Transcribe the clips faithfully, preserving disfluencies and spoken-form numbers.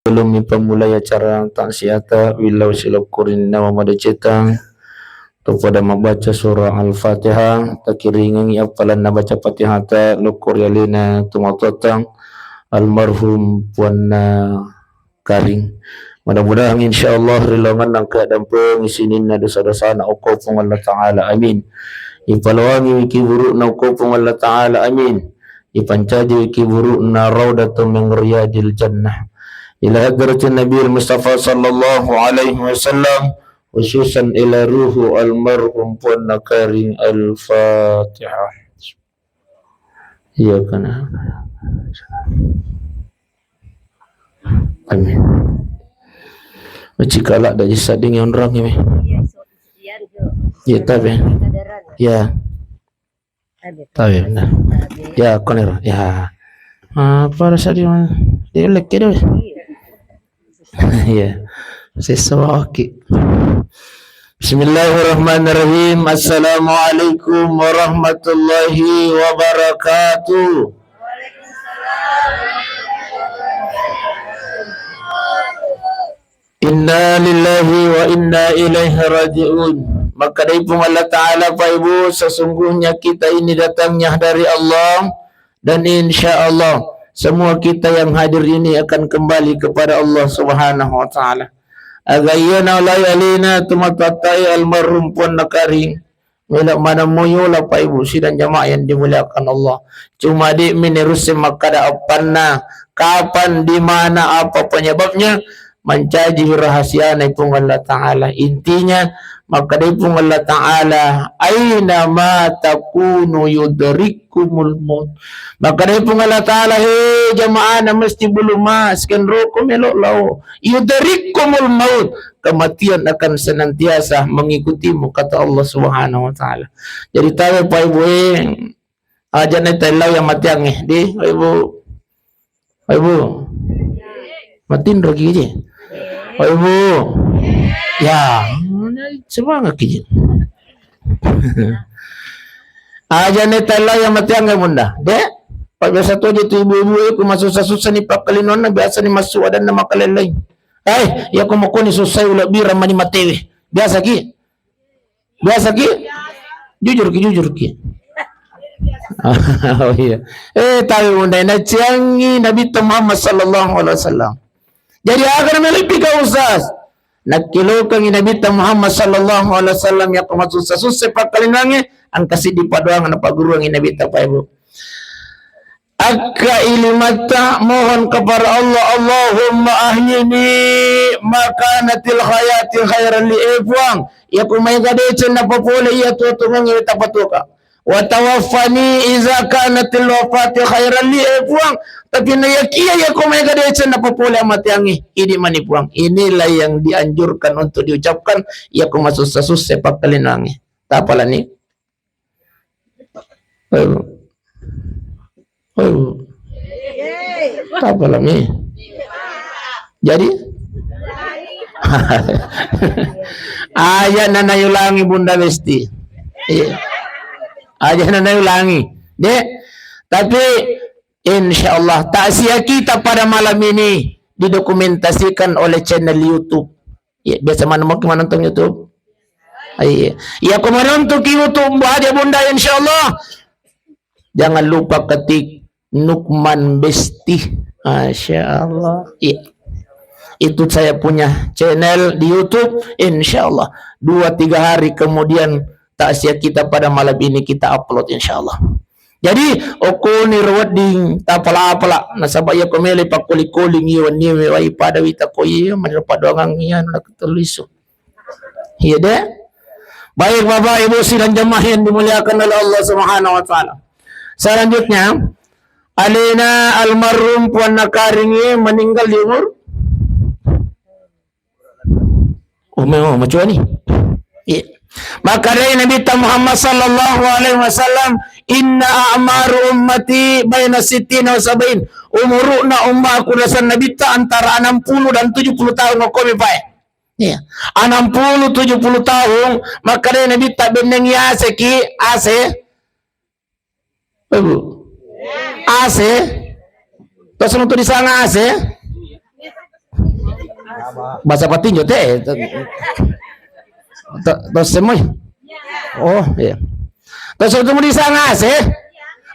Sebelum mipammulai acara taksiata, willau silokkorinna wa madecetang, topada mabbaca surah Al-Fatihah, takiringengi appalanna baca Fatihata lokko ri alena tomatoattang almarhum Puanna Karing. Mudah-mudahan insyaallah ri laonganna engka dampeng sininna dosa-dosana okko Puang Allah Ta'ala. Amin. Ipaloangi wiki burukna okko Puang Allah Ta'ala. Amin. Ipancaji wiki burukna raudatun min riyadil jannah. Ila hadratin Nabi Mustafa sallallahu alaihi wasallam, khususan ila ruhu almarhum Puanna Karing. Al-Fatihah. Iya kana. Amin. Macikala da jisa ding yang orang ini. Iya, tapi. Ya. Tapi, nah. Ya, konero. Ya. Apa rasa di mana? Dia lek deh. Iya. Sesuatu. Bismillahirrahmanirrahim. Assalamualaikum warahmatullahi wabarakatuh. Inna lillahi wa inna ilaihi raji'un. Makkedai Puang Allah Ta'ala, Pak Ibu, sesungguhnya kita ini datangnya dari Allah, dan insya Allah semua kita yang hadir ini akan kembali kepada Allah Subhanahu wa Ta'ala. Aga iya naolai alena tomatoatta almarhum Puanna Karing. Melo maneng moyola, Pak Ibu sidang jamaah yang dimuliakan Allah. Cuma de' mi narusse makkada appanna, kapan, di mana, apa penyebabnya, mancaji rahasiana Puang Allah Ta'ala. Intinya, makkada Puang Allah Ta'ala, "Aina ma takunu yudrikkumul maut." Makkada Puang Allah Ta'ala, he jamaahna Masjid Bulu Mas, kenroko melo lao. "Yudrikkumul maut." Kematian akan senantiasa mengikutimu, kata Allah Subhanahu wa Ta'ala. Jadi tahu, Pak Ibu, eh, aja' na tellau yang matiang, eh, di, Pak Ibu. Pak Ibu. Matinro ki ji. Pak Ibu. Ya, semangat ki ji. Aja' na tellau yang matiang, eh, Bunda. Dek, Pak, biasa tu aja tu ibu-ibu, eh, ku masussa-sussa ni pakkalinonna, biasa ni masuk adanna makalelai. Eh, iya ko makoni sussai ulebbirang mani matewe. Biasa ki? Biasa ki? Jujur ki, jujur ki. Oh iya. Eh, tapi Bunda, naciangi Nabi Muhammad sallallahu alaihi wasallam. Jadi, aga na melippi ka Ustaz? Nakkilokangi Nabi Muhammad sallallahu alaihi wasallam iya ko masussa-sussa pakkalinangnge, engka siddi padoang napagguruangi Nabi ta, Pak Ibu. Akka ilimatta, mohon kepada Allah, Allahumma ahyini ma kanatil hayati khairan li, eh Puang, iya ko maega deceng napapole iya tuo-tuongengnge tapatuoka. Wa tawaffani iza kanatil wafati khairan li, eh Puang, tapi naiyakia iya ko maega deceng napapole amateangnge, idi mani Puang. Inilah yang dianjurkan untuk diucapkan iya ko masussa-sussa pakkalinangnge. Tapalani. Ayo. Ayo. Tapalami. Jadi? Aja' na nayulangi Bunda Besti. Iya. Aja' na nayulangi. Dek. Tapi, insya Allah, takziah kita pada malam ini didokumentasikan oleh channel YouTube. Iya, biasa mana mungkin menonton YouTube? Iya. Iya, ko menonton ki YouTube, Bu Haja Bunda, insya Allah. Jangan lupa ketik Nukman Besti. Masya Allah. Iya. Itu saya punya channel di YouTube. Insya Allah. Dua tiga hari kemudian takziah kita pada malam ini kita upload, insya Allah. Jadi, okkoniro wedding tapala-pala, nasaba iya ko melo pakkoli-koling iya wenni wai pada wita ko iya, maniro padoangang iya, anu, nakatellu isu. Iya, dek. Baik, Bapak, Ibu, sidang jamaah yang dimuliakan oleh Allah Subhanahu wa Ta'ala. Selanjutnya, alena almarhum Puanna Karing meninggal di umur Umur, umur macuani. Iya. Makkedai Nabi ta Muhammad sallallahu alaihi wasallam, "Inna a'maru ummati baina sittina wa sab'in." Umuruna ummaku, naseng Nabi ta, antara enam puluh dan tujuh puluh tahun, okkomi pae. Iya. Enam puluh, tujuh puluh tahun, makkedai Nabi ta, bennengi ase ki, ase. Ibu. A C? Terus untuk di sana A C? Bahasa patinjo te. To, to semoi. Oh, iya. To semoi di sana se.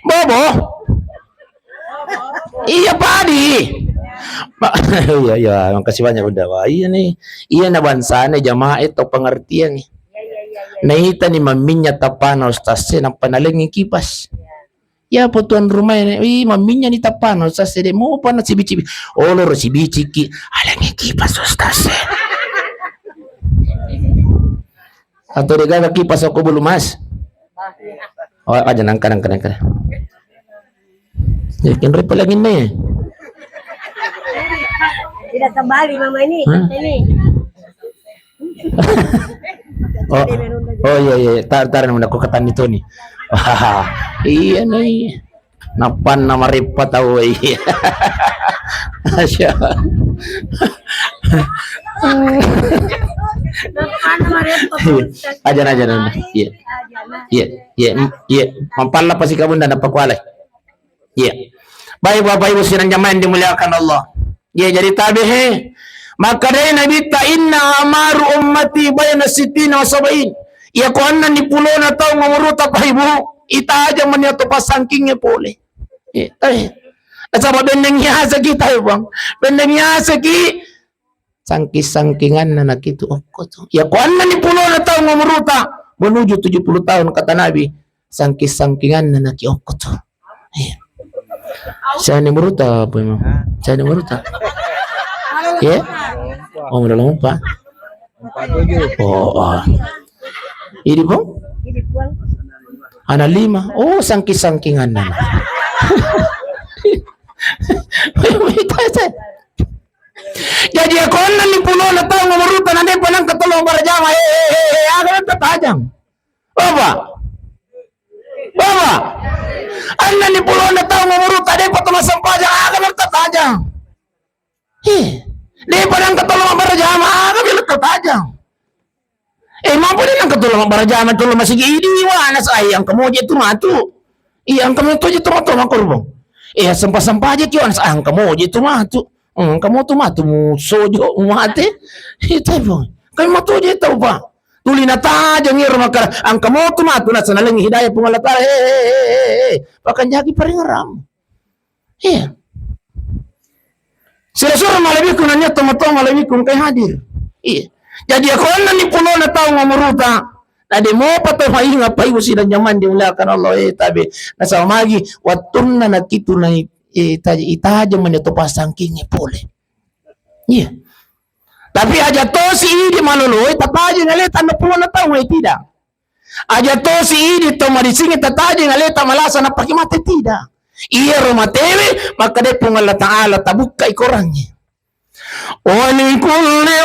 Bobo. Iya, padi. Iya, iya, makasih banyak, Bunda. Wah, iya nih. Iya na bangsana jamaah itu pengertian nih. Naita ni maminnya tapana ustaz se, nampa nalengi kipas. Ya, apa tuan rumah ini? Ih, maminnya ni tapana ustaz se, de mopa na sibici. Oh, loro sibiciki. Alengi kipas ustaz se. Atau de gaga kipas aku belum, Mas? Oh, aja nangka, nangka, nangka. Ya, kenre pala gini. Tidak terbalik mama ini, ini. Oh, oh iya, iya, iya. Tar, tar, nang aku ketan itu nih. Iya nih. Napan nama repa tahu, iya. Asya. Aja, aja, aja. Iya. Iya, iya, iya. Mampalla pasi kabunda napa kualai. Iya. Baik, Bapak Ibu sidang jamaah yang dimuliakan Allah. Iya, jadi tabe he. Makkedai Nabitta, "Inna amaru ummati baina sittina wa sab'in." Iya, ko enneng ni pulona taung umuruta, Pak Ibu, itajang mani atau pasangkingnge pole. Iya, tabe. Nasaba benneng yasaki tabe, Bang. Benneng yasaki sangking-sangkinganna nakitu okko tu. Iya, ko enneng ni pulona taung umuruta menuju tujuh puluh tahun, kata Nabi, sangking-sangkinganna naki okko tu. Iya. Saya ni muruta apa emang? Saya ni muruta. Ya? Oh, udah lupa. Oh, oh. Ini, Bang? Anak lima. Oh, sangking-sangkingan anak. Jadi, ya, ko enneng ni pulona taung umuruta na de'pa nengka tollo barajama. Eh, eh, eh, eh, aga tetap tajang. Bapak. Bapak. Enneng ni pulona taung umuruta de'pa to massempajang, aga melo tatajang. Eh, de'pa nengka tollo mabbara jama, aga melo tatajang. Eh, mampu de nengka tollo mabbara jama, tollo masigi idi wa, nasa, ai, engka moje tu matu. Iya, engka moje tu matu, makorbong. Eh, sempa-sempajaki wa, nasa, engka moje tu matu. Hmm, engka mo tu matu, musojo, mate. Itu, Bang. Kami matu je tau, Pak. Tuli natajang iro makkada, engka mo tu matu, nasa nalengi hidayah Puang Allah Taala. He, he, he, he, he. Pakanjaki paringerang. Iya. Sira-sira malebbiku nanya toma-toma malebbiku engkai hadir. Iya. Jadi, ako enneng ni pulona taung umuruta, na de mopa to mainga, Pak Ibu sidang jamaah dimuliakan Allah, eh, tabe. Nasaba magi, wattunna nakitu nai, eh, taj-, itajeng mani to pasangkingnge pole. Iya. Tapi aja tosi idi maloloe, tatajeng aleta enneng pulona taung, eh, tidak. Aja tosi idi to madisingnge tatajeng aleta malasa nappaki mate, tidak. Iyaro matewe, makkedai Puang Allah Taala, tabukkai korangnge. Wa likulli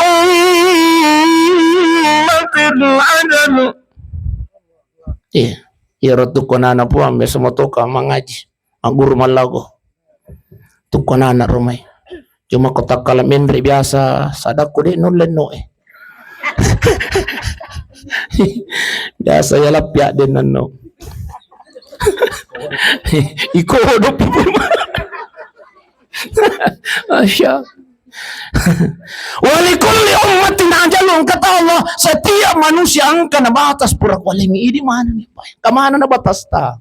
ummatin ajal. Iya, iyaro tukkonana Puang, biasa motoka mangaji, magguru mallago. Tukkonana romai. Cuma ko takkala menre biasa, sadakku de nulle no e. Biasa ya lappi addenna no. Iko do pupuma. Masya. Wa likulli ummatin ajalun, kata Allah, setiap manusia engka na batas pura kualengi. Idi maneng ni, Pak? Kemana na batasta?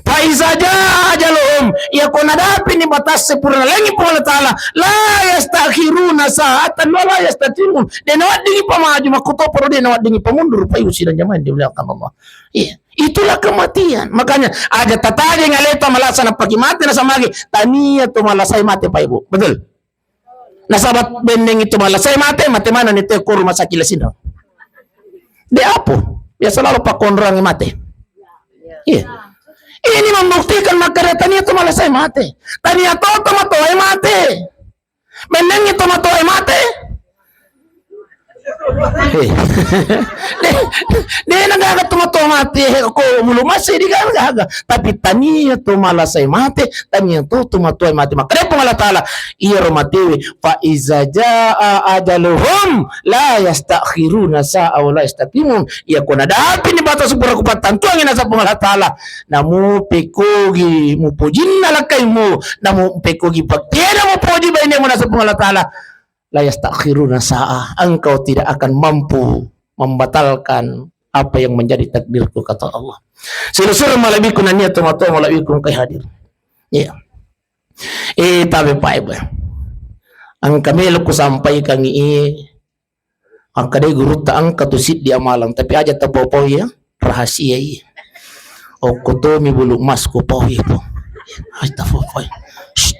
Fa iza jaa ajaluhum, iya ko nadapi ni batasse pura nalengi Puang Allah Taala, la yastakhiruna sa'atan wa la yastaqdimun. De naweddingi pamaju, makkutoparo de naweddingi pamundur, Pak Ibu sidang jamaah yang dimuliakan Allah. Iya, itulah kematian. Makanya aja tatajeng aleta malasa nappaki mate, nasamagi tania to malasai mate, Pak Ibu. Betul? Nasaba benneng itu malasai mate, mate maneng ni teko rumah sakit la Sinrang. De apo, biasa lalo pakkonroang mate. Iya. Ini membuktikan makkeda tania to malasai mate. Tania to tomatoae mate. Benneng itu tomatoae mate. Eh. De, de na gaga tomatoa mate, ko bulu mase di gaga. Tapi tania to malasai mate, tania to tomatoae mate. Makkeda Puang Allah Taala, iyaro matewe, fa iza jaa ajaluhum la yastakhiruna sa'a wa la yastaqdimun. Iya ko nadapi ni batas pura kupattantuangi, nasaba Puang Allah Taala, namu pekogi mupojinna lakkaimu, namu pekogi pakkeda mupoji bainemu, nasaba Puang Allah Taala. la yastakhiruna sa'a. Engkau tidak akan mampu membatalkan apa yang menjadi takdirku, kata Allah. Silessureng malebbiku nennia tomatoa malebbiku engkae hadir. Iya. Eh, tabe pae, Bang. Engka melo kusampaikangngi, eh, engka dé gurutta engka tu siddi amalan, tapi aja tapau-pau ya, rahasia iya. Okko tomi bulu emas ku pau iya, Bang. Aja tapau-pau. Shh.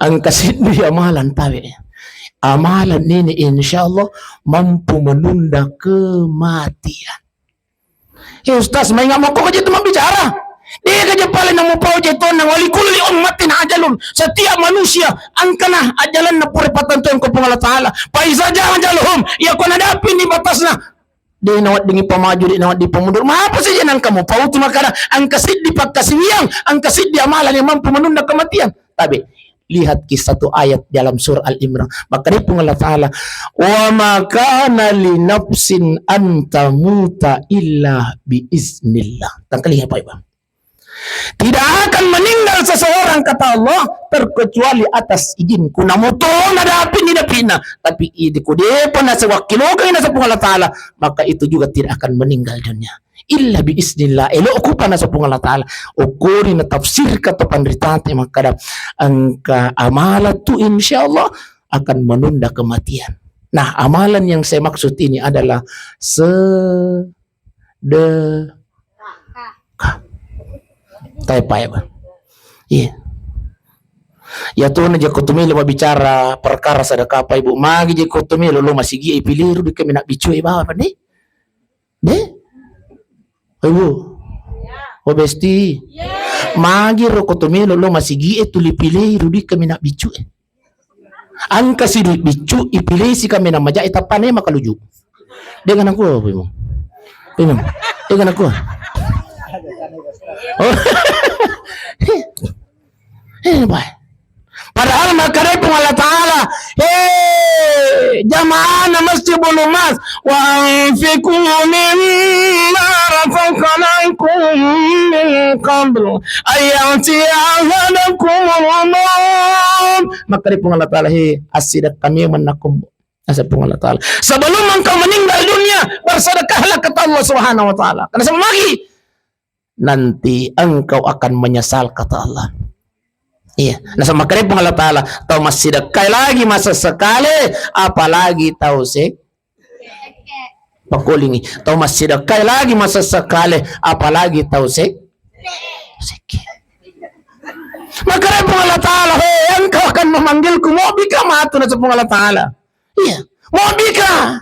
Engka siddi amalan, tabe. Amalan ini insya Allah mampu menunda kematian. Eh, Ustaz, mainga mokko kaje tu mabbicara. Dé kaje pale namupau je tonna, wa likulli ummatin ajalun. Setiap manusia engkana ajalanna pura patentuang ko Puang Allah Taala. Fa iza jaa ajaluhum, iya ko nadapini batasna. Dé naweddingi pamaju, dé nawedding pamundur. Mapa saja nangka mupau tu makkada engka siddi pakkasiwiang, engka siddi amalan yang mampu menunda kematian. Tabe, lihat kisah tu ayat dalam surah Al Imran. Makkadai Puang Allah Taala, "Wa ma kana li nafsin an tamuta illa bi iznillah." Tangkali apa, Bang? Tidak akan meninggal seseorang, kata Allah, terkecuali atas izinku. Namoto nadapini dapina. Tapi idi ku dépa nasewakkilokengi naseng Puang Allah Taala, maka itu juga tidak akan meninggal dunia. Illa bi iznillah, elo'ku pa naseng Puang Allah Taala. Okkori natafsirka to panritate makkada engka amala tu insya Allah akan menunda kematian. Nah, amalan yang saya maksud ini adalah sedekah. Tae pae, Bang. Iya. Ya tu na jako tumelo mabbicara perkara sedekah, Pak Ibu. Magi jako tumelo lo masigi e piliru di kami nak biccu e bawa, Pak, nih. Dé? Ibu. Oh, besti. Magi ro ko to melo lo masigi e tuli pilei rudikka mina biccu e. Engka sidu biccu ipilei si kamena maja e tappana makaluju. Dengan aku apa, Ibu? Ibu. Dengan aku. Oh. Eh, bae. Padahal makkadai Puang Allah Taala, "He, jamaahna Masjid Bulumas, wa anfiqu mimma razaqnakum min qabl an ya'tiya ahadakumul maut." Makkadai Puang Allah Taala, "He, assidekka memeng nakko." Naseng Puang Allah Taala, "Sebelum engkau meninggal dunia, bersedekahlah," kata Allah Subhanahu wa Taala. Karena sama lagi, nanti engkau akan menyesal, kata Allah. Iya. Nasaba makkeda Puang Allah Taala, tau massidekkai lagi masesekale, apalagi tau se-, pakolingi, tau massidekkai lagi masesekale, apalagi tau se-, sekke. Makkeda Puang Allah Taala, "Hei, engkau akan memanggilku, mobbika matu," nasaba Puang Allah Taala. Iya, mobbika.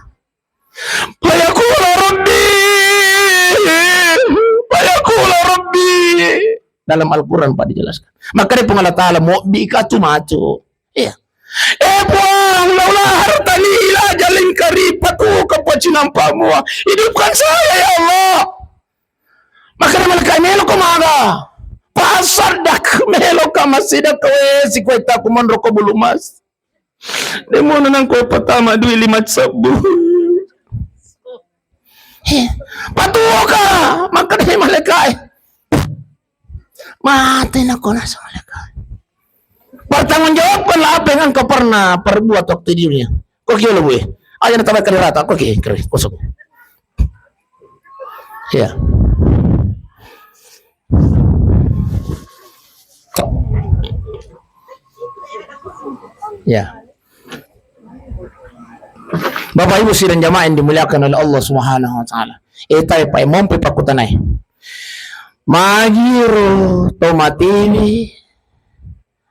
Fayaqula rabbi, fayaqula rabbi. Dalam Al-Quran, Pak, dijelaskan. Makkeda Puang Allah Taala, mobbika tu matu. Iya. Eh, Puang, laula akhartani ila ajalin qarib, patuoka pacinampa mua. Hidupkan saya, ya Allah. Makkeda malaikat, meloka maga. Fa asaddaq, meloka massidekka, we, sikuettaku monro ko Bulumas. Demono nangko pertama duit lima sebbu. He, patuoka, makkeda malaikat e. Mate nako naseng malaikat. Pertanggungjawabkanlah apa yang engkau pernah perbuat waktu di dunia. Ko kiolo, Bu, e? Aja natabakkan rata, ko ki, kere, kosong. Ya. Ya. Bapak Ibu sidang jamaah yang dimuliakan oleh Allah Subhanahu wa Taala. Eh, tai, Pak, mompe pakkutanai. Magiro to matewe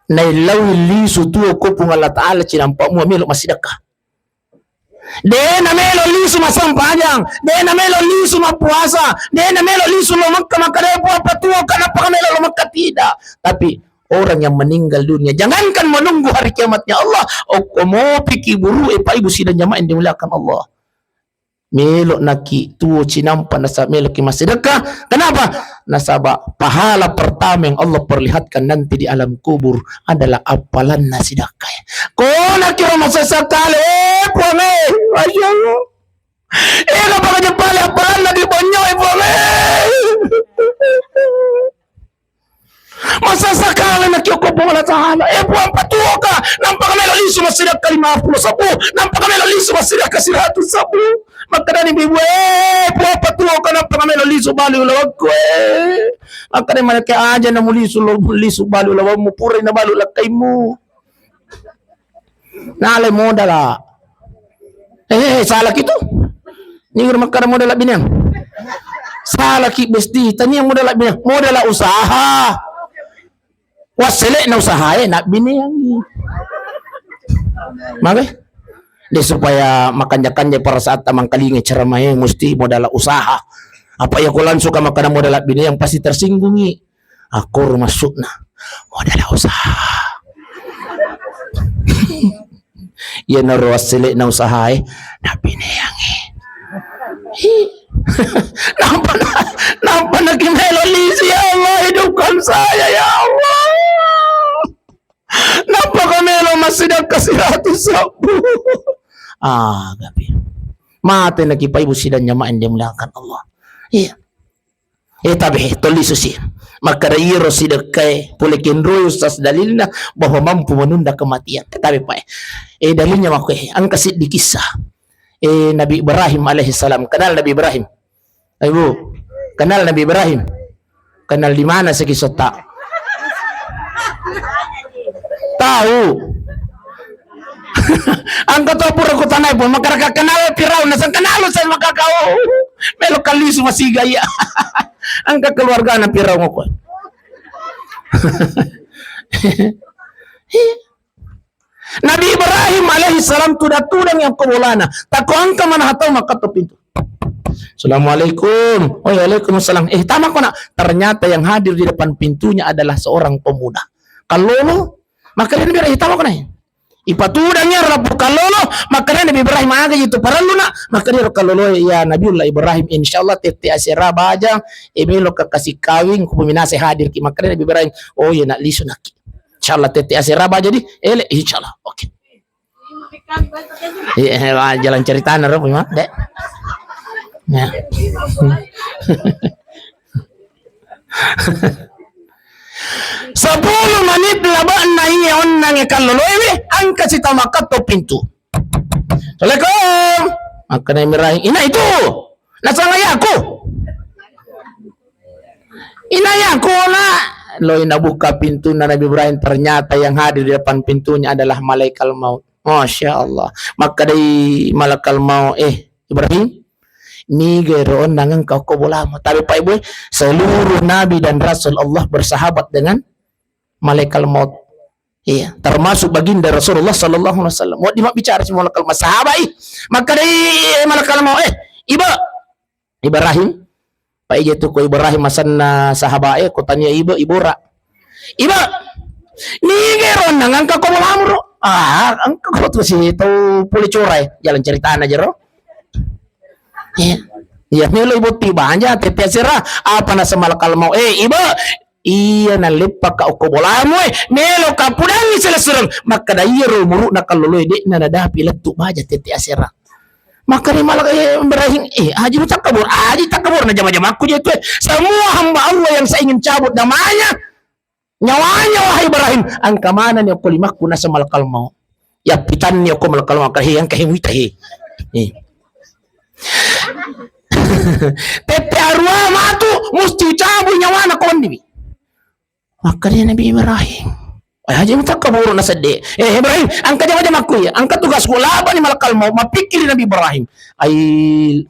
naillau lisu tuo ko Puang Allah Taala cinampa mua melo massidekka. De namelo lisu massempajang, de namelo lisu mappuasa, de namelo lisu lo Mekka, makkeda, "Puang, patuoka nappa melo lo Mekka." Tidak. Tapi orang yang meninggal dunia, jangankan menunggu hari kiamatnya Allah, okko mopi kuburu e, Pak, Ibu sidang jamaah yang dimuliakan Allah. Melo naki tuo cinampa nasaba meloki massidekka. Kenapa? Nasaba pahala pertama yang Allah perlihatkan nanti di alam kubur adalah appalanna sidekka. Ko nakiro masesekale, eh, Puang e, masya Allah. Eh, napaka jepale appalanna di bonyo e, Puang e. Masesekale naki okko Puang Allah Taala. Eh, Puang, patuoka, nampaka melo lisu massidakka lima puluh sabbu, nampaka melo lisu massidakka siratu sabbu. Makkedani ibu, eh, puappa tuo ka nampaka melo lisu balu ulawakku, eh. Makkedani malaikat, aja na mulisu lo, lisu balu ulawammu, purai na balu lakkaimu. Nalai modala. Eh, eh, salaki tu. Ni guru makkada modala bineang. Salaki besti, tania modala bineang, modala usaha. Wassele'na usahae nabbineangngi. Maka de supaya makanja-kanja perasaan tamangkalinga ceramae musti modala usaha. Apa iya ko langsung ka makkada modala bineang pasti tersinggungi. Akkoro maksudna modala usaha. Iyanaro wassele'na usahae nabbineangngi. Hi. Nampa na-, nampa naki melo lisu, ya Allah, hidupkan saya, ya Allah. Nampa ka melo massidakka siratu sabbu. Ah, gapi. Mate naki paibu sidang jamaah yang dimuliakan Allah. Iya. Eh, tabe, tolli susi. Makkada iyaro sidekkae, pole kenroi ustaz dalilna bahwa mampu menunda kematian. Tabe, Pak. Eh, dalilnya makko, eh, engka siddi kisah. Eh, Nabi Ibrahim alaihissalam. Kenal Nabi Ibrahim? Ibu, kenal Nabi Ibrahim? Kenal di mana segi sota? Tahu. Engka to pura kutanai pun, makkada kenal Firaun, nasang kenal saya maka kau. Melo kalisu masiga iya. Engka keluargana Firaun ko. Nabi Ibrahim alaihi salam tudang-tudang yang ko bolana. Tako engka mana hatau makkatto pintu. Assalamualaikum. Oh, waalaikumsalam. Eh, tama ko, Nak. Ternyata yang hadir di depan pintunya adalah seorang pemuda. Kallolo, makkada Nabi Ibrahim, eh, tama ko, Nak. Ipatudang iyaro lappo kallolo, makkada Nabi Ibrahim, aga itu parellu, Nak? Makkada iyaro kallolo, ya Nabiullah Ibrahim, insyaallah tette asera baja, e melo ka kasi kawing, ku peminasa hadir ki. Makkada Nabi Ibrahim, oh iya, Nak, lisu nakki. Insyaallah tette asera baja di, ele, insyaallah. Oke. Iya, wah, jalan ceritana ro, Bima, Dek. Ya. Sepuluh menit labe'na iya onnange kalloloewe, engka sitau makkatto pintu. Assalamualaikum. Makkada Ibrahim, ina itu. Nasanga yaku. Ina yaku, Nak. Loi nabuka pintunna Nabi Ibrahim, ternyata yang hadir di depan pintunya adalah malaikat maut. Masya Allah. Makkadai malakal maut, eh, Ibrahim, niga ero onnang engka okko bolamu? Tapi Pak Ibu, seluruh nabi dan rasul Allah bersahabat dengan malaikat maut. Iya, termasuk baginda Rasulullah sallallahu alaihi wasallam. Wedding mabbicara si malakal maut, sahabai. Makkadai malakal maut, eh, Iba, Ibrahim, paija tu ko Ibrahim asenna sahabae, ko tania Iba, Ibora. Iba, niga ero onnang engka ko bolamu ro? Ah, engka ko tu si tau pole corae, jalan ceritana jero. Iya. Iya, melo ibotti banja tette asera, apa nasa malakal maut? Eh, Iba, iya naleppaka okko bolamu, eh, melo ka pudangi selessureng. Makkada iyaro umuru'na kalloloe de'na nadapi lettu baja tette asera. Makkada malak, eh, Ibrahim, eh, aji lu takabur, aji takabur, na jama-jamakku je tu, eh. Semua hamba Allah yang saya ingin cabut namanya, nyawanya, wahai Ibrahim, engka manani okko limakku nasa malakal maut. Yappitanni okko malakal maut, he, engka he muita he. Eh. Tette arua matu, musti ucabut nyawana ko wenniwi. Makkada Nabi Ibrahim, eh, aja mutakka buru na sedde. Eh, Ibrahim, engka jama-jamakku ya, engka tugasku, labani malakal maut, mappikkiri Nabi Ibrahim. Ai,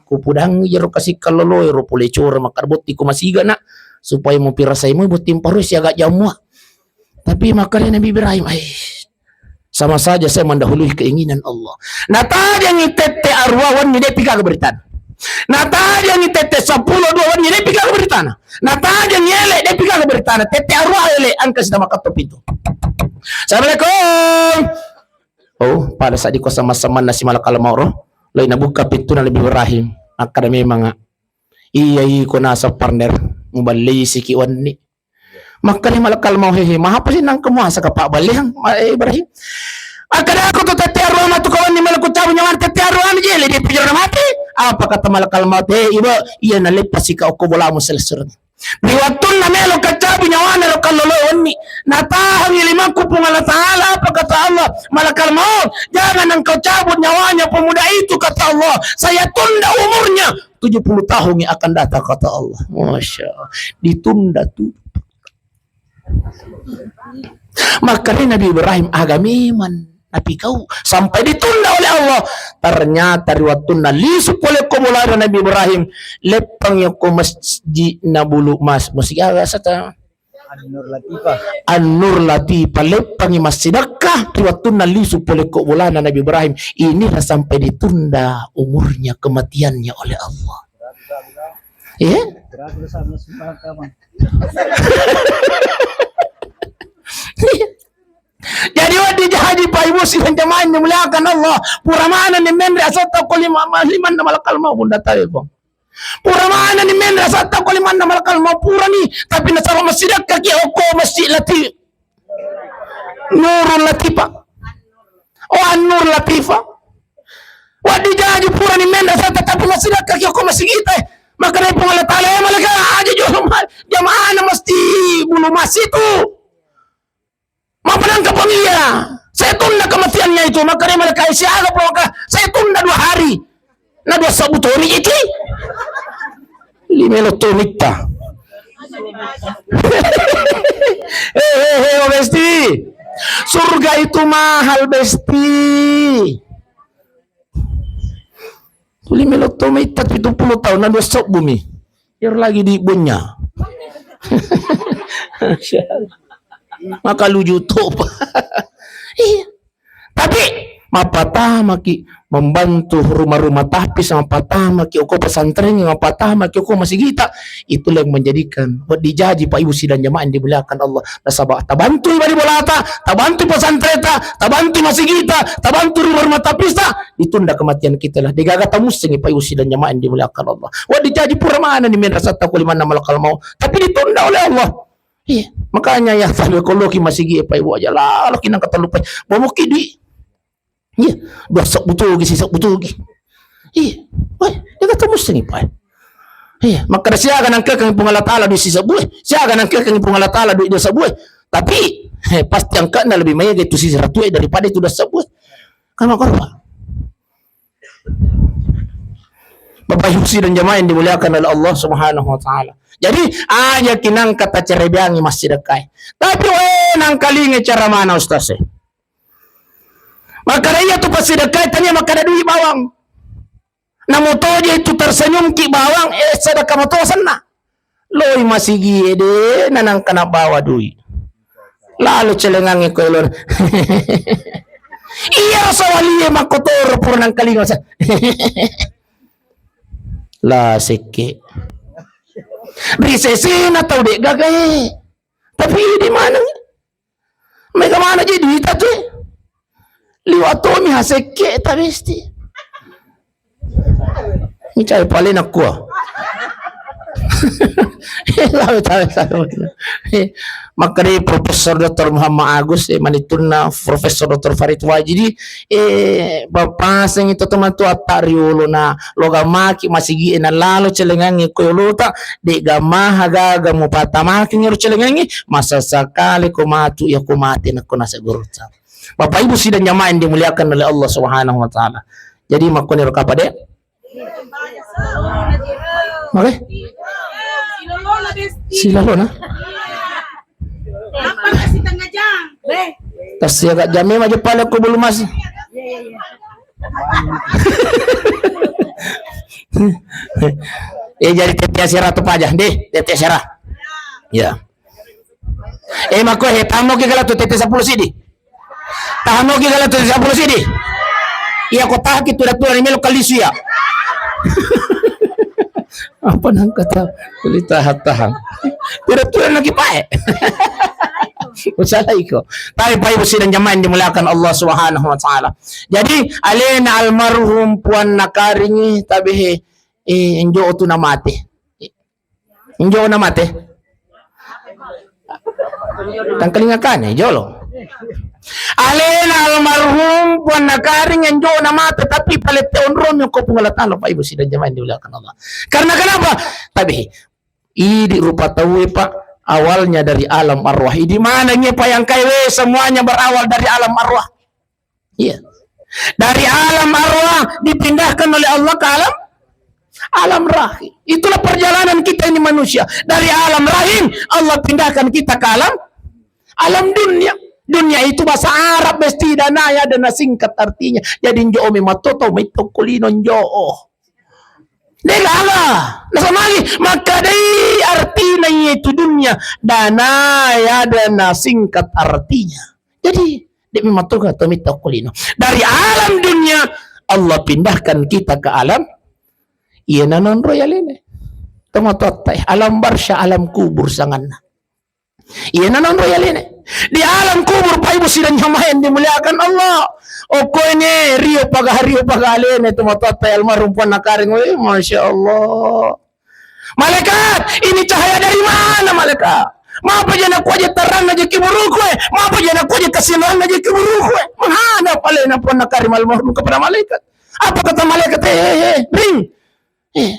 kupudang jero kasi kalloloe ro pole cora, makkada botti ko masiga, Nak, supaya mupirasai mu botti mparui siaga jamua. Tapi makkada Nabi Ibrahim, ai, sama saja saya mendahului keinginan Allah. Natajangi tette arua wenni, de'pi gaga beritana. Natajangi tette seppulo dua wenni, de'pi gaga beritana. Natajangi ele, de'pi gaga beritana. Tette arua ele, engka sita makkatto pintu. Assalamualaikum. Oh, pada saat di kos sama-sama nasi malakal maut ro, loi nabuka pintuna Nabi Ibrahim. Makkada memang, iya, iko nasa partner, muballei siki wenni. Makkada malakal maut, hehe, mahapa si nangka muasa ka pabballeang, ma-, eh, Ibrahim? Akkadako tu tette arua matu ko wenni melo kucabu nyawana, tette arua anu jele, de'pi jero mati. Apa kata malakal maut? Eh, Iba, iya naleppasi ka okko bolamu selessureng. Ri wettunna melo kaccabu nyawana ro kallolo wenni, natahangi limakku Puang Allah Ta'ala, apa kata Allah, malakal maut, jangan engkau cabut nyawanya pemuda itu, kata Allah, saya tunda umurnya tujuh puluh tahun yang akan datang, kata Allah. Masya Allah, ditunda tuh. Maka ri Nabi Ibrahim, aga memang napikau sampai ditunda oleh Allah. Ternyata ri wettunna lisu pole ko bolana Nabi Ibrahim, leppangi ko masjidna Bulu Mas, masjid aga sata? An-Nur Latifah. An-Nur Latifah, leppangi massidakka ri wettunna lisu pole ko bolana Nabi Ibrahim. Inilah sampai ditunda umurnya, kematiannya oleh Allah. Iya? Jadi wedding jaji, Pak Ibu sidang jamaah yang dimuliakan Allah. Pura maneng ni menre asatta ko lima, limanna malakal maut, bunda tabe, Bang. Pura maneng ni menre asatta ko limanna malakal maut, purani. Tapi nasaba massidakka ki okko masjid lati. Nurul Latifah. Oh, An-Nur Latifah. Wedding jaji, purani menre asatta tapi massidakka ki okko masjid kita. Maka dari Puang Allah Ta'ala, ya malaikat, aja jolo ma-, jamaahna mesti Bulu Mas itu. Mappanangka pong iya, saya tunda kematiannya itu. Maka dia malaikat, siaga pong, maka saya tunda dua hari. Na dua sabbu tori itu. Lima lo tonita. Hehehe, oh, Besti. Surga itu mahal, Besti. Tuli melo to metta pitu puluh tahun, na dua sebbu mi. Iyaro lagi di bunya. Maka luju topa. Iya. Tapi mappatamaki membantu rumah-rumah tahfiz, mappatamaki oko pesantren, mappatamaki oko masigita. Itulah yang menjadikan wedding jaji, Pak Ibu sidang jamaah yang dimuliakan Allah. Nasaba tabantui bali bolata, tabantui pesantrenta, tabantui masigita, tabantui rumah-rumah tahfizta, ditunda kematian kita lah. Degaga tamussengi, Pak Ibu sidang jamaah yang dimuliakan Allah. Wedding jaji, pura maneng ni menre asatta ko limanna malakal maut, tapi ditunda oleh Allah. Iya, makanya ya, sampai koloki masigi, Pak Ibu, aja lah, loki nang katalupai. Bomoki dui. Iya, dua sebbu togi, sisebbu togi. Iya, weh, degaga tamussengi, Pak. Iya, makkeda siaga nangkekeng Puang Allah Ta'ala dui sisebbu, eh. Siaga nangkekeng Puang Allah Ta'ala dui dua sebbu, eh. Tapi, eh, pasti angkana lebih maega itu sisiratu, eh, daripada itu dua sebbu, eh. Kan makkoro, Pak. Bapak Ibu sidang jamaah yang dimuliakan oleh Allah Subhanahu wa Ta'ala. Jadi, aja kinangka tacerebeangi massidakkai. Tapi, weh, nangkalinga cara mana, Ustaz, eh? Makkeda iya tu passidakkai tania makkeda dui bawang. Namotoje itu tersenyumki bawang, eh, sedekah moto senna. Loi masigi ede, nanangka nabawa dui. Lalo celengangnge ko elor. Iya, sawalie makkotoro pura nangkalinga sa. La sekke. Ri sesena tau de gaga e. Tapi di mana? Mega mana je duita tu, eh? Liwa' tomi hasekke ta Besti. Micai pale nakkua. Lawe tawe tawe. Makkeda Profesor Doktor Muhammad Agus, eh, manittunna Profesor Doktor Farid Wajidi, eh, pappasengi to tomatoa ta riolona, loga maki masigi e nalalo celengangnge ko yolota, de' gamaha gaga mupatamakengngi ro celengangnge, masasa kale ko matu iya ko mate nakko nasegorota. Bapak Ibu sidang jamaah yang dimuliakan oleh Allah Subhanahu wa Ta'ala. Jadi, makkoniro kapang de'. Oke? Silalona? Tassi agak jam memang je pale ko Bulu Mas. Eh, jadi tette asera tu paja, deh, tette asera. Ya. Eh, mako he, tamo ki gala tu tette seppulo sidi. Tahanoki gala tu seppulo sidi. Iya, ko tahaki tu datu ni melo kalisu ya. Apa nang kata? Boleh tahan-tahan. Tidak tuan lagi pae. Usalaiko. Tapi Pak Ibu sidang jamaah yang dimuliakan Allah Subhanahu wa Ta'ala. Jadi, alena almarhum Puang Nakaringi, tapi he, eh, enjo tu namate. Injo na mate. Tangkalinga kane, jolo. Alena almarhum Puang Nakaring injo na mate, tapi palette onrong ko Puang Allah Ta'ala, Pak Ibu sidang jamaah yang dimuliakan Allah. Karena kenapa? Tapi Idi rupa tauwe, Pak, awalnya dari alam arwah. Idi manengngi, Pak, yang kaiwe semuanya berawal dari alam arwah. Iya. Dari alam arwah dipindahkan oleh Allah ke alam, alam rahim. Itulah perjalanan kita ini manusia. Dari alam rahim, Allah pindahkan kita ke alam, alam dunia. Dunia itu bahasa Arab, besti, dana ya, dana singkat artinya. Jadi njo omi matoto, mai tokkolino njo. Degaga. Nasamagi, makkadai artina itu dunia. Dana ya, dana singkat artinya. Jadi, de' memang toga to mitta okkolino. Dari alam dunia, Allah pindahkan kita ke alam, iya nanonro ya lene. Tomatoatta, alam barsya, alam kubur sanganna. Iya nanonro ya lene. Di alam kubur, Pak Ibu sidang jamaah yang dimuliakan Allah. Okko ini rio paga, rio paga lene, tomatoatta almarhum Puanna Karing. Weh, Masya Allah. Malaikat, ini cahaya dari mana, malaikat? Mapa jana kuaja terang aja kiburuku, eh? Mapa jana kuaja kesinan aja kiburuku, eh? Menghadap alena Puanna Karing almarhum kepada malaikat. Apa kata malaikat? Eh, eh, eh, ring. Eh.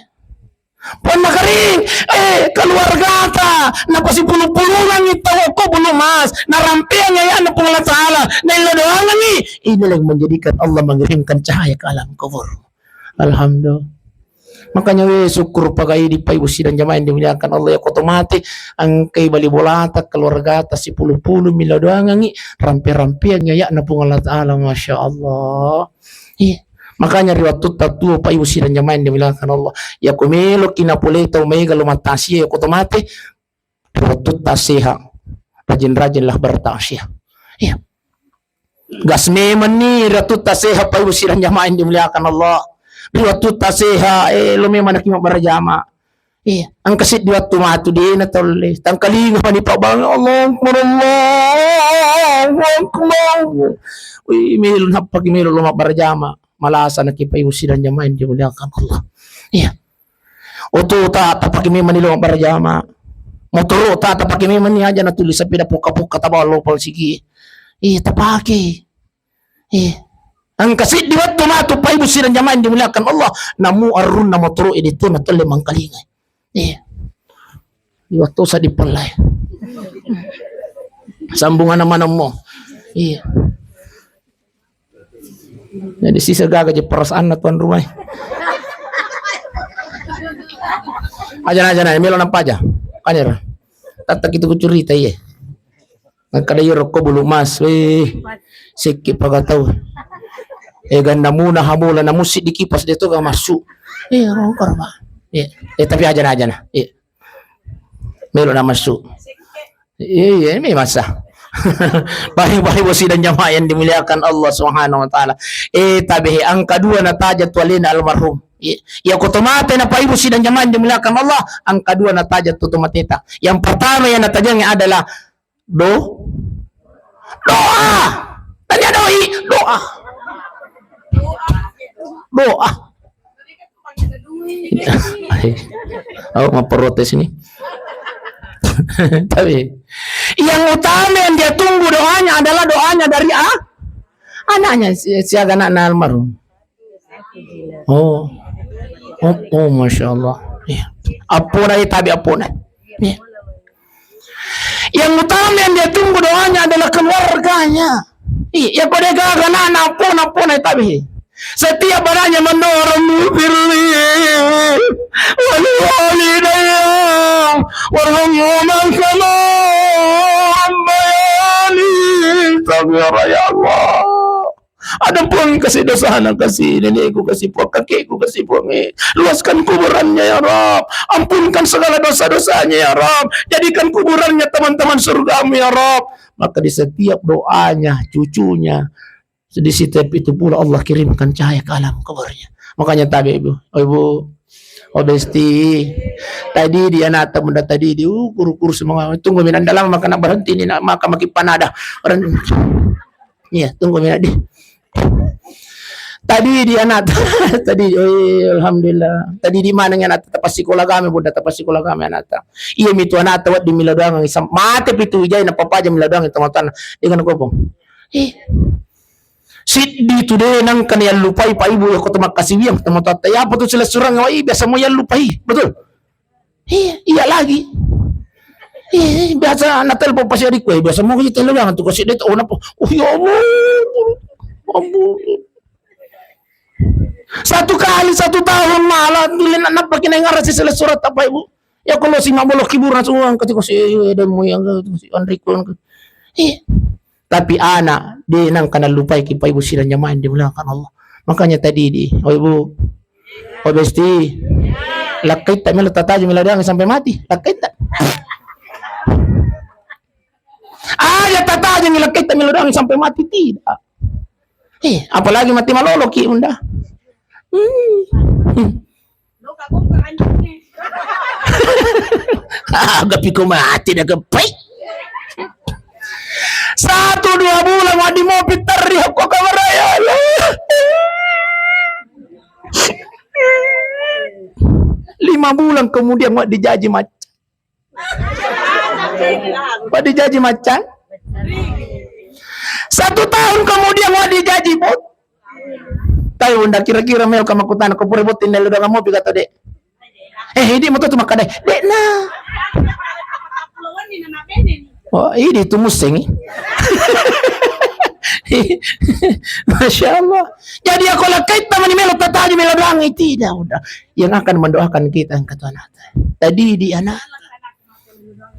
Puanna Karing, eh, keluargata, napasipulu-pulungangi tau ko bulu mas, narampeangi ayana Puang Allah Ta'ala, naillo doangangi. Inilah yang menjadikan Allah mengirimkan cahaya ke alam kubur. Alhamdulillah. Makanya we syukur pagai di Pak Ibu sidang jamaah yang dimuliakan Allah, ya koto mate, angkai bali bolata, keluargata, sipulu-pulu mila doangangi, rampe-rampeangi ayana Puang Allah Ta'ala, Masya Allah. Iya. Makanya ri wattutta tuo Pak Ibu sidang jamaah yang dimuliakan Allah, ya ko melo ki napolei tau maega lo mattasia, ya koto mate, ri wattutta sehat, rajin-rajinlah bertaksiah. Iya. Gas memang ni ri wattutta sehat Pak Ibu sidang jamaah yang dimuliakan Allah. Ri wattutta sehat, eh, lo memang naki mabbarajama. Iya, engka seddi wettu matu de' natolle. Tangkalinga mani pabang, Allahu Akbar, Allahu Akbar. Wih, melo nappaki melo lo mabbarajama. Malasa naki Pak Ibu sidang jamaah yang dimuliakan Allah. Iya. Oto ta tapaki memang ni lo mabbarajama. Motoro ta tapaki memang ni aja natuli sepeda pukka-pukka tabawa lo polsiki. Iya, tapake. Eh, engka seddi wettu matu Pak Ibu sidang jamaah yang dimuliakan Allah, namu arunna motoro e de' to natolle mangkalinga. Eh, di wettu sa dipellai. Sambunganna maneng mo. Iya. Jadi sisa gaga je perasaanna tuan rumah. Aja na, aja na, melo nampa aja. Kanera. Tatta kitu kucurita, iya. Makkeda iyaro ko bulu mas, weh, sikki paga tau. Eh, gandamuna hamula namusi di kipas de' toga massu. Eh, rongkor, Pak. Eh, eh, tapi aja na, aja na. Eh, melo na massu. Eh, iya, ini masa. Baik-baik, Ibu sidang jamaah yang dimuliakan Allah Subhanahu wa Ta'ala. Eh, tabe, angka dua nataja tu alena almarhum. Iya, iya, ko tomate na Pak Ibu sidang jamaah yang dimuliakan Allah, angka dua nataja tu tomateta. Yang pertama yang natajangi adalah Do-, doa. Tanya doi, doa. Doa. Aku mau protes ini. Tapi yang utama yang dia tunggu doanya adalah doanya dari a-, anaknya si, si anak almarhum. Oh. Oh, oh, Masya Allah. Iya. Apona, iya, tabe apona. Iya. Yang utama yang dia tunggu doanya adalah keluarganya. Iya, ko de' gaga na, na apona, apona, iya, tabe. Setiap barangnya mendorong, "Firli wali walidayya warhamhuma kama rabbayani shaghira." Ya Allah. Ada pun kasih dosana, kasih nenekku, kasih pun kakekku, kasih pun, eh. Luaskan kuburannya, ya Rabb. Ampunkan segala dosa-dosanya, ya Rabb. Jadikan kuburannya teman-teman surgamu, ya Rabb. Maka di setiap doanya, cucunya, di setiap itu pula Allah kirimkan cahaya ke alam kuburnya. Makanya tabe, Ibu. Oh, Ibu. Oh, Besti. Tadi di anak teman tadi di, uh, kuru-kuru semua. Tunggu minang dalam, maka nak berhenti ni, nak, maka makin panada. Orang Iya, tunggu minaddi. Tadi di anakta, tadi, eh, alhamdulillah. Tadi di mana anakta? Tapassikola agama, Bunda, tapassikola agama anakta. Iya, mitu anakta wedding mila doangang, mate pitu wijai, napapaja mila doangang tomatoanna. Dengan kopong. Eh. Siddi tu de' nengka nayallupai, Pak Ibu, ya, ko to makkasiwiang tomatoatta. Ya, apa tu silessurang, wah, biasa mo yallupai. Betul? Iya, iya lagi. Iya, biasa na telepon pasi adikku, eh, biasa mau kita telepon tu kasih dia, oh, napa? Oh, ya Allah, ampun. Satu kali satu tahun malah, bila nak nampak kena ngarasi selesai surat apa, Ibu? Ya, kalau si mabolo kiburan semua, angkat ko si, eh, dan moyang, si Andriko, angkat. Iya. Tapi anak, de nang kana lupai ki, Pak Ibu, sidang jamaah yang dimuliakan Allah. Makanya tadi di, oh, Ibu, oh, Besti, lakkaitta melo tatajeng melo doang sampai mati, lakkaitta. Aja tatajeng lakkaitta melo doang sampai mati, tidak. Eh, apalagi mati malolo ki, Bunda. Hmm. Aga piko mati dah kepai. Satu dua bulan wa di mopi terri ko kamar ya Allah. Lima bulan kemudian wa dijaji macca. Wa dijaji macca. Satu tahun kemudian wa dijaji bot. Tapi Bunda, kira-kira melo ka makkutana, ko pura botting nello doang mopi kata de. Eh, idi moto tu makkada, de na. Oh, idi tu musengi. Masya Allah. Jadi aku lakkaitta mani melo tataji melo doang, eh, tidak, udah. Yang akan mendoakan kita yang kata anak. Tadi di anak.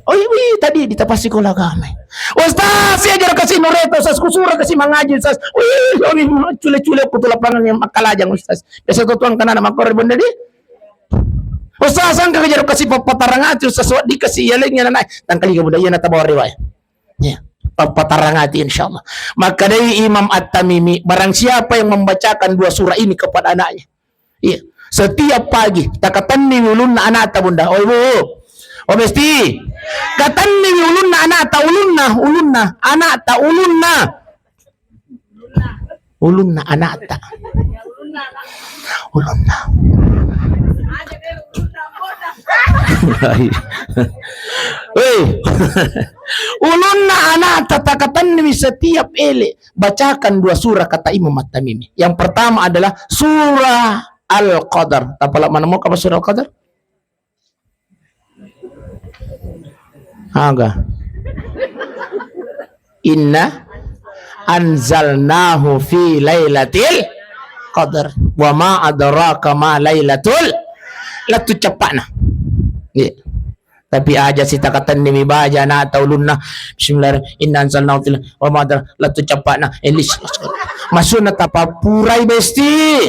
Oh, iya, wih, tadi di tapas sekolah kami. Ustaz, saya ajar kasih nureta, Ustaz, kusura kasih mangaji, Ustaz. Wih, wih, cule-cule aku tu lapangan yang makalajang, Ustaz. Biasa tu tuang kana anak makor benda di. Ustaz, sangka kejar kasih papatarangati, Ustaz, wa dikasih iya lagi anak. Tangkali ke budaya na tabawa riwayat. Ya, papatarangati insyaallah. Maka dari Imam At-Tamimi, barang siapa yang membacakan dua surah ini kepada anaknya, iya. Setiap pagi, takatenni ulunna anakta, Bunda. Oh, Ibu. Oh, Besti. Katenni ulunna anakta, ulunna, ulunna, anakta, ulunna. Ulunna anakta. Ulunna. Hei. Ulunna anakta, takatenni setiap ele. Bacakan dua surah, kata Imam At-Tamimi. Yang pertama adalah surah Al-Qadar. Tapala mana mau apa surah Al-Qadar? Aga. Inna anzalnahu fi lailatil qadar. Wa ma adraka ma lailatul. Lettu ceppa'na. Iya. Tapi aja sitakatenni mi baja na taulunna. Bismillah, inna anzalnahu fil, wa ma adra-, lettu ceppa'na. Elis. Maksudna tapappurai, Besti.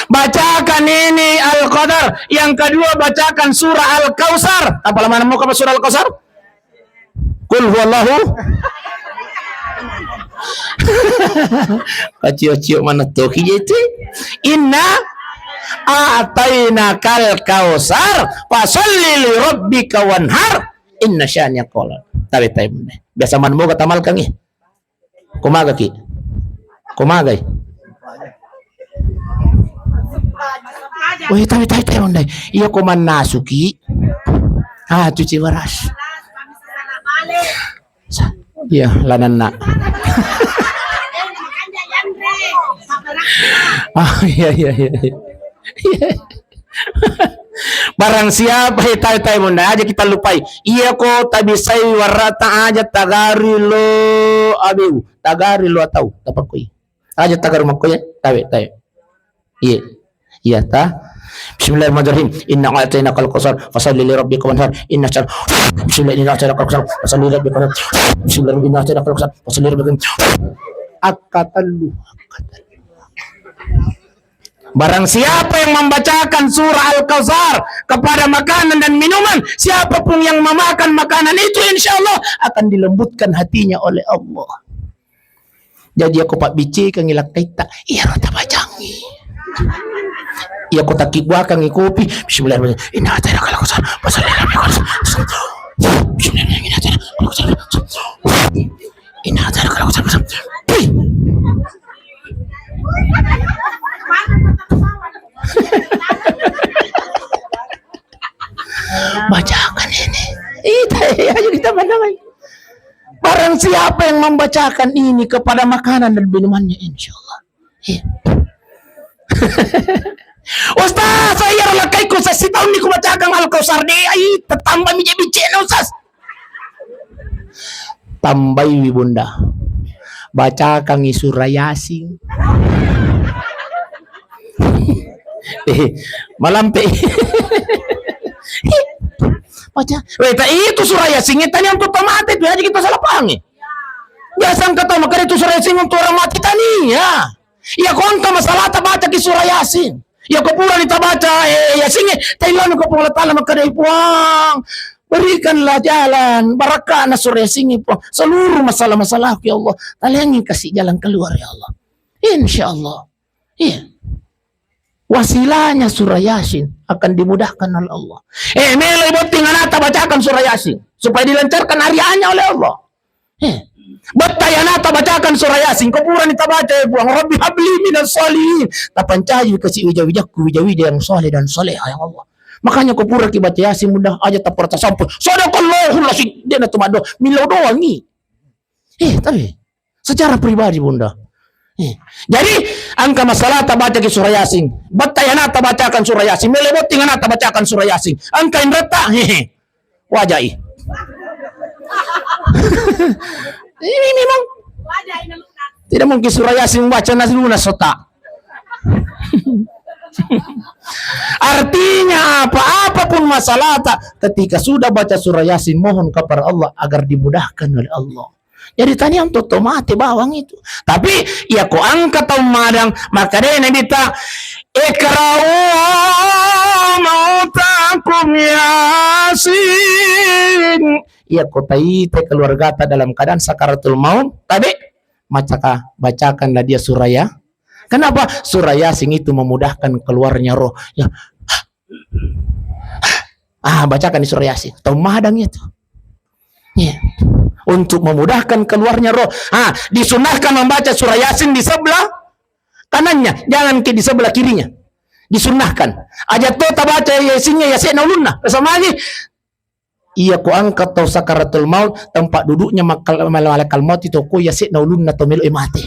Bacakan ini Al-Qadar. Yang kedua, bacakan surah Al-Kautsar. Apa lama nemu kamu surah Al-Kautsar? Qul huwallahu. Kacio-cio mana toki jete. Inna a'tainakal kautsar, fasalli li rabbika wanhar. Inna syani'aka huwal. Tabe, tabe, bunda. Biasa man moga tamalkangi. Ko magaki? Ko magai? Woi, tabe, tabe, tabe, bunda. Iya ko mannasuki. Ah, cuci beras. Sa-, iya, lananna. Ah, iya, iya, iya, iya. Barang siapa, eh, tai, tai, bunda, aja kita lupai. Iya ko tabisai warata aja tagari lo abeu, tagari lo atau tapakui. Aja tagaru makko ya, tabe, tabe. Iya. Iya ta. Bismillahirrahmanirrahim. Inna a'tainakal kautsar, fasalli li rabbika wanhar. Inna syar-, Bismillah, inna a'tainakal kautsar, fasalli li rabbika wanhar. Bismillah, inna a'tainakal kautsar, fasalli li rabbika wanhar. Akkatellu. Barang siapa yang membacakan surah Al-Kautsar kepada makanan dan minuman, siapapun yang memakan makanan itu, insya Allah akan dilembutkan hatinya oleh Allah. Jadi, iya ko pabbiccekangngi lakkaitta, iyaro tabacangngi. Iya ko takkibbuakangngi kopi, bismillahirrahmanirrahim. Inna a'tainakal kautsar, fasalli li rabbika wanhar. Bismillahirrahmanirrahim. Inna a'tainakal kautsar, fasalli li rabbika wanhar. Inna a'tainakal kautsar, fasalli. Hei. Bacakan ini. Itu, ayo kita pandang. Barang siapa yang membacakan ini kepada makanan dan minumannya, insya Allah. Iya. "Ustaz, saya ro lakkaikku sessi taunni kubacakan Al-Kausar de, ai, tetambami je bicena, Ustaz." Tambaiwi, Bunda. Bacakangi surah Yasin. Eh, malampe. Baca. Weh, ta itu surah Yasin, tania untuk tomate tu, aja kita salah paham. Biasa engka tau makkeda itu surah Yasin untuk orang mati, tania. Iya, ko engka masalahta bacaki surah Yasin. Iya, ko purani tabaca, eh, Yasin, eh, taillanu ko Puang Allah Taala makkeda, "Puang, berikanlah jalan, barakkana surah Yasin, Puang. Seluruh masalah-masalahku, ya Allah, talengi kasih jalan keluar, ya Allah." Insya Allah. Iya. Wasilahnya surah Yasin akan dimudahkan oleh Allah. Eh, melo botting anata bacakan surah Yasin supaya dilancarkan hari hanya oleh Allah. Eh, bettai anata bacakan surah Yasin, ko purani tabaca, eh, Puang, "Rabbi habli minas shalihin." Tapancaji kasi wija-wijakku, wija-wija yang saleh dan salehah, ya Allah. Makanya ko puraki baca Yasin, mudah aja tapura tasampun. Sadaqallahul azim. Dia na tu maddo, millau doangi. Eh, tapi secara pribadi, Bunda. Eh, jadi, engka masalahta bacaki surah Yasin. Bettai anata bacakan surah Yasin. Melo botting anata bacakan surah Yasin. Engka inretta, hehe. Wajai. Ini memang tidak mungkin surah Yasin baca nas lunas otak. Artinya apa-apa pun masalahta, ketika sudah baca surah Yasin, mohon kepada Allah agar dimudahkan oleh Allah. Jadi tania untuk tomate bawang itu. Tapi iya ko engka tau madang, maka deh Nabi ta, "Iqra'u mautakum Yasin." Iya ko taita keluargata dalam keadaan sakaratul maut, tabe, macaka, bacakanlah dia surah ya. Kenapa? Surah Yasin itu memudahkan keluarnya roh. Ya. Ah, bacakan di surah Yasin. Tau madang itu. Iya. Untuk memudahkan keluarnya roh. Ah, disunahkan membaca surah Yasin di sebelah kanannya, jangan ke di sebelah kirinya. Disunahkan. Aja to tabaca Yasinnya ya sekna ulunna. Sama lagi. Iya ko angkat tau sakaratul maut, tempat duduknya makal-, mal-, malakal maut itu ko ya sekna ulunna to melo mate.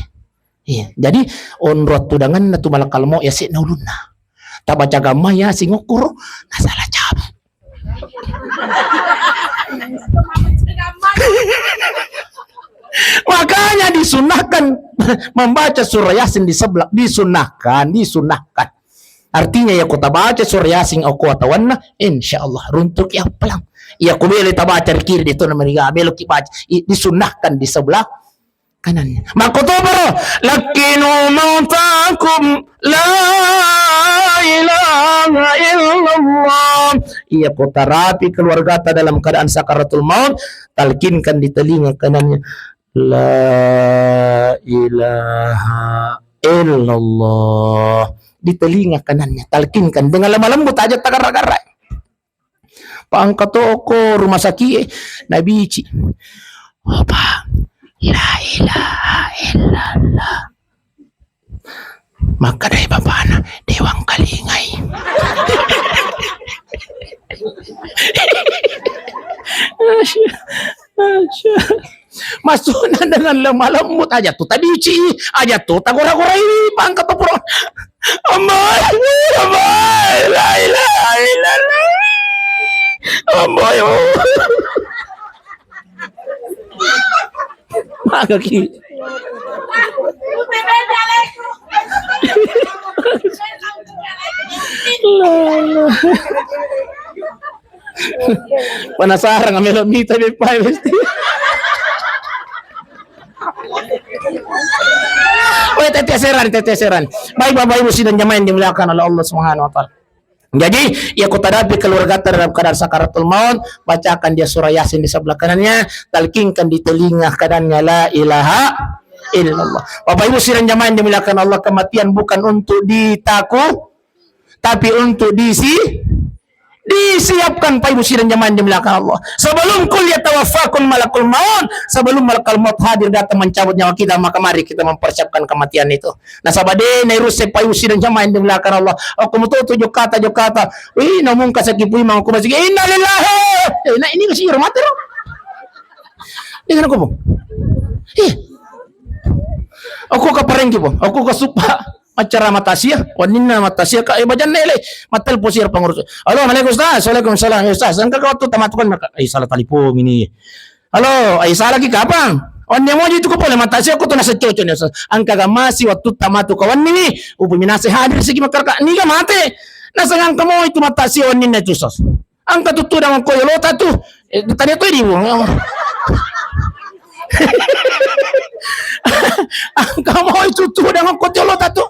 Iya. Jadi onro tudanganna tu malakal maut ya sekna ulunna. Tabaca gamma Yasin okkoro, nasala cabu. Makanya disunahkan membaca surah Yasin di sebelah, disunahkan, disunahkan. Artinya, iya ko tabaca surah Yasin okko atawanna, insya Allah runtuki appalang. Iya ko bela tabaca ri kiri, de to namariga, melo ki baca, i-, disunahkan di sebelah kanannya. Makkotoparo, "Lakkinu mautakum la ilaha illallah." Iya ko tarapi keluargata dalam keadaan sakaratul maut, talkinkan di telinga kanannya, "La ilaha illallah." Di telinga kanannya, talkinkan dengan lemah lembut aja, tagarra-garra. Pangka toko rumah sakit, eh, nabici. Opa, la ilaha illallah. Maka dari bapana, dewang kalingai. Masukna dengan lemah lembut aja tu, tabici aja tu, tagora-gorai pangka tu pura. Amai, amai, la ilaha illallah. Amai, oh. Maka ki. La ilaha. Penasaran, ngamelo mita beppa pasti. Weh, tete seran, tete seran. Baik, Bapak Ibu sidang jamaah yang dimuliakan oleh Allah Subhanahu wa Ta'ala. Jadi, iya ko tadapi keluargata dalam keadaan sakaratul maut, bacakan dia surah Yasin di sebelah kanannya, talkinkan di telinga kanannya, la ilaha illallah. Bapak Ibu sidang jamaah yang dimuliakan Allah, kematian bukan untuk ditaku-, tapi untuk disi-, disiapkan, Pak Ibu sidang jamaah yang dimuliakan Allah. Sebelum qul yatawaffakum malakul maut, sebelum malakal maut hadir datang mencabut nyawa kita, maka mari kita mempersiapkan kematian itu. Nasaba de nairusse, Pak Ibu sidang jamaah yang dimuliakan Allah. Okko muto tu jokkata, jokkata. Wih, namung kasaki pui mangko masigi. Innalillahi. Eh, nah ini kasih mati lo. Dengan aku, Bung. Ih. Aku ke perengki, Bung. Aku ke supa. Maccara matasia, wenninna matasia ka, eh, bajanna ele, mattelpon si ro pangurus. Halo, Assalamualaikum Ustaz. Waalaikumsalam. Eh, Ustaz, engka ka wattu tamatu kan, eh, salah talipong ini. Halo, eh, salah ki kapang? Wenni moji tu ko pole matasia ko tu naseng cocok ni, Ustaz. Engka ga masi wattu tamatu ka wenni ni, upu minase hadir sigi makkara ka, niga mate. Naseng engka mo itu matasia wenninna itu, Ustaz. Engka tuttudang ko yolota tu. Eh, tadi tu di. Engka mo tuttudang ko yolota tu.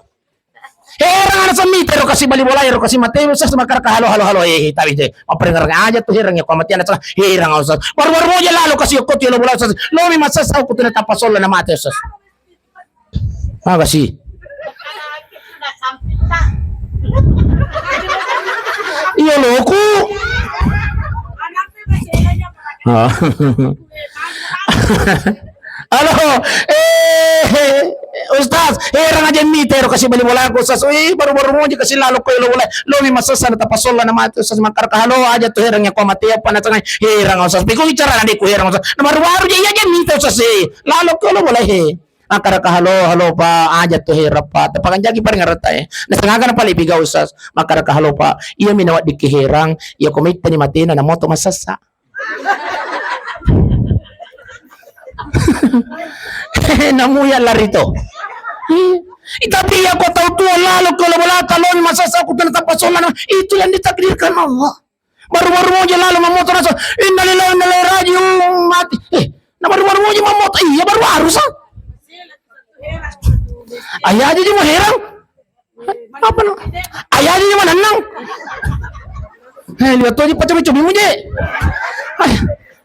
Herang ana semite ro kasi bali bola ro kasi mate Ustaz makkara ka halo, halo, halo, eh, tapi je. Mapereng aja tu herang ya ko mate ana sana. Herang Ustaz. Baru-baru mo je lalo kasi ko tu yolo bola Ustaz. Lo mi masasa ko tu na tappa solla na mate Ustaz. Makasih. Iya loku. Ah. Halo, eh, Ustaz, herang aja mite ro kasi bali bola ko Ustaz. Wih, baru-baru mo je kasi lalo ko lo bola. Lo mi masasa na tappa solla na mate Ustaz makkara ka halo aja tu herang ya ko mate apa na tengah herang Ustaz. Piko bicara na ku herang Ustaz. Na baru-baru je iya aja mite Ustaz, eh. Lalo ko lo bola he. Makkara ka halo, halo Pak, aja tu herang Pak. Tapi kan jagi paling ngerti ya. Naseng aga na pale piga Ustaz. Makkara ka halo Pak. Iya mi na weddikki herang. Iya ko maitta ni matena na moto masassa. Namu ya lari to. Ih, tapi iya ko tau tua lalo ko lo bola ta lo mi masassa ko tu na tappa solla na. Itu yang ditakdirkan Allah. Baru-baru mo je lalo mammoto rasa, "Innalillahi wa inna ilaihi raji'un," mati. Eh, na baru-baru mo je mammoto, iya baru-baru sa. Ayah aja cuma herang. Apa no? Ayah aja cuma nennang. Eh, lihat tu aja pacapi-capi mu je. Ay,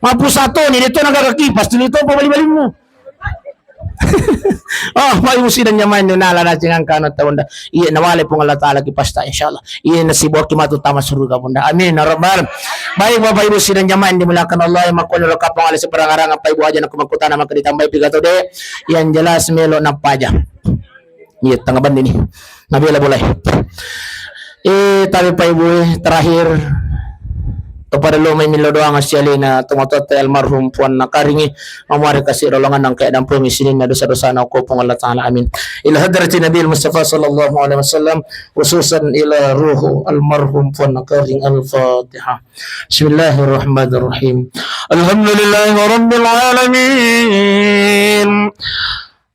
mampu satu ni, dia tu naga kaki, pasti itu apa bali-balimu. Oh, Bapak Ibu sidang jamaah yang dimuliakan Allah, naceng engka anu ta Bunda. Iya, nawale Puang Allah Taala ki pasta, insyaallah. Iya, nasibuaki matu tama suruga Bunda. Amin ya rabbal. Baik, Bapak Ibu sidang jamaah yang dimuliakan Allah, yang makkoni lo kapang ale seberang arang apa Ibu aja naku makkutana maka ditambahi piga to de. Yang jelas melo nappa aja. Iya, tengah bandi ni. Nabela boleh. Eh, tapi Pak Ibu, eh, terakhir kepada lo mai millo doang assialena tomatoatta almarhum Puanna Karingi, mamuare kasi rolongan nang kayak dampung isininna dosa-dosana ko Puang Allah Taala. Amin. Ila hadratin Nabi Mustafa sallallahu alaihi wasallam, khususan ila ruhu almarhum Puanna Karing. Al-Fatihah. Bismillahirrahmanirrahim. Alhamdulillahirabbil alamin.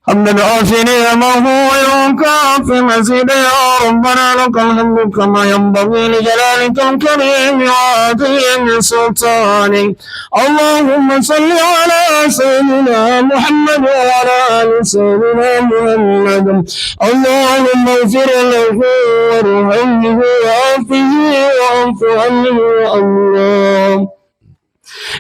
حمدا يوافي نعمه ويكافئ مزيده، يا ربنا لك الحمد كما ينبغي لجلالك الكريم وعظيم سلطانك. اللهم صل على سيدنا محمد وعلى آل سيدنا محمد. اللهم اغفر له وارحمه وعافه واعف عنه يا الله.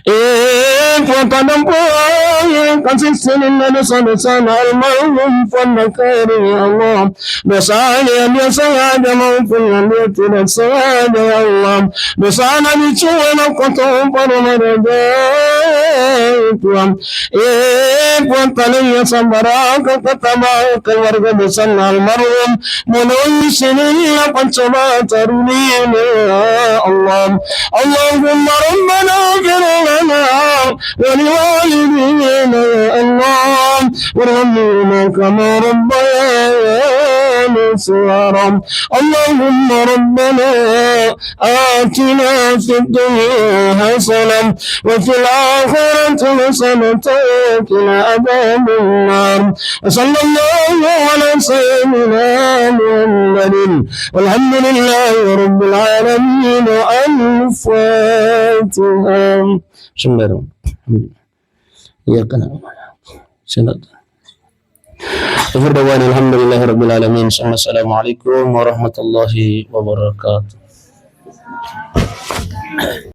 Eh, Puang tadampuang kasissinna dosa-dosana almarhum Puanna Karing, ya Allah. Dosanya yang dia sengaja maupun yang dia tidak sengaja, ya Allah. Dosana dicua na koto pada maraja, Tuhan. Eh, Puang talinya sabaraka kepada keluarga besar almarhum. Melalui sininna pancawa tarunina, ya Allah. اللهم ربنا اغفر لنا ولوالدينا يا الله، وارحمهما كما ربياني صغارا. اللهم ربنا آتنا في الدنيا حسنة وفي الآخرة حسنة وقنا عذاب النار. وصلى الله على سيدنا محمد والحمد لله رب العالمين. الفاتحة. بسم الله الرحمن الرحيم. إياك نعبد. آخر دعوانا الحمد لله رب العالمين. ثم السلام عليكم ورحمة الله وبركاته.